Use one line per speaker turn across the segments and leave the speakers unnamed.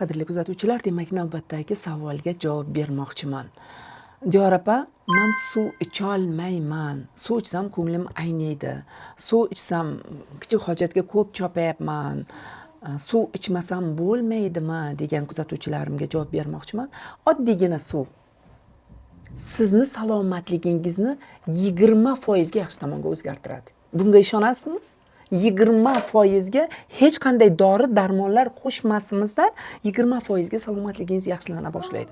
Qadrli kuzatuvchilar, demak, navbatdagi savolga javob bermoqchiman. Diyor opa, man suv icholmayman. Suv ichsam, ko'nglim ayniydi. Suv ichsam, kichik hojatga ko'p chopayapman. Suv ichmasam bo'lmaydimi, degan kuzatuvchilarimga javob bermoqchiman. Oddiygina suv sizni salomatligingizni 20%ga yaxshi tomonga o'zgartiradi. Bunga ishonasizmi? 20%ga, hech qanday dori darmonlar qo'shmasimizdan, 20%ga salomatligingiz yaxshilana boshlaydi.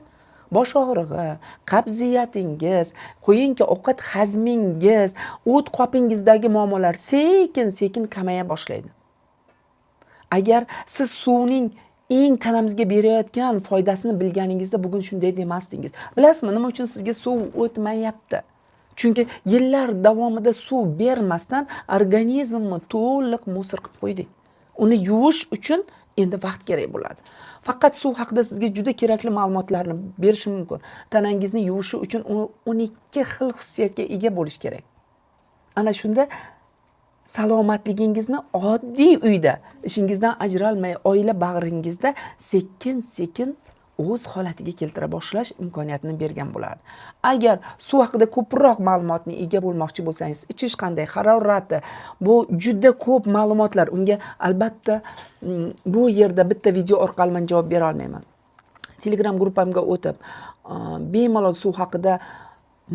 Bosh og'rig'i, qabziyatingiz, qo'yingki, ovqat hazmingiz, o't qopingizdagi muammolar sekin sekin kamaya boshlaydi. Agar siz suvning eng tanamizga berayotgan foydasini bilganingizda, bugun shunday demasdingiz. Bilasizmi, nima uchun sizga suv o'tmayapti? Chunki yillar davomida suv bermasdan organizmni to'liq мусор qilib qo'ydik. Uni yuvish uchun endi vaqt kerak bo'ladi. Faqat suv haqida sizga juda kerakli ma'lumotlarni berishim mumkin. Tanangizni yuvishi uchun 12 xil xususiyatga ega bo'lish kerak. Ana shunda salomatligingizni oddiy uyda, ishingizdan ajralmay, oila bag'ringizda sekin sekin o'z holatiga keltira boshlash imkoniyatini bergan bo'ladi. Agar suv haqida ko'proq ma'lumotni ega bo'lmoqchi bo'lsangiz, ichish qanday, harorati, bu juda ko'p ma'lumotlar. Unga albatta bu yerda bitta video orqali man javob bera olmayman. Telegram gruppamga o'tib, bemalol suv haqida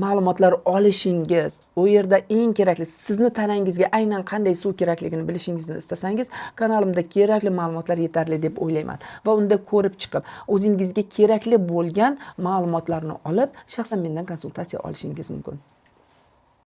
ma'lumotlar olishingiz, u yerda eng kerakli, sizni tanangizga aynan qanday suv kerakligini bilishingizni istasangiz, kanalimda kerakli ma'lumotlar yetarli deb o'ylayman va unda ko'rib chiqib, o'zingizga kerakli bo'lgan ma'lumotlarni olib, shaxsan mendan konsultatsiya olishingiz mumkin.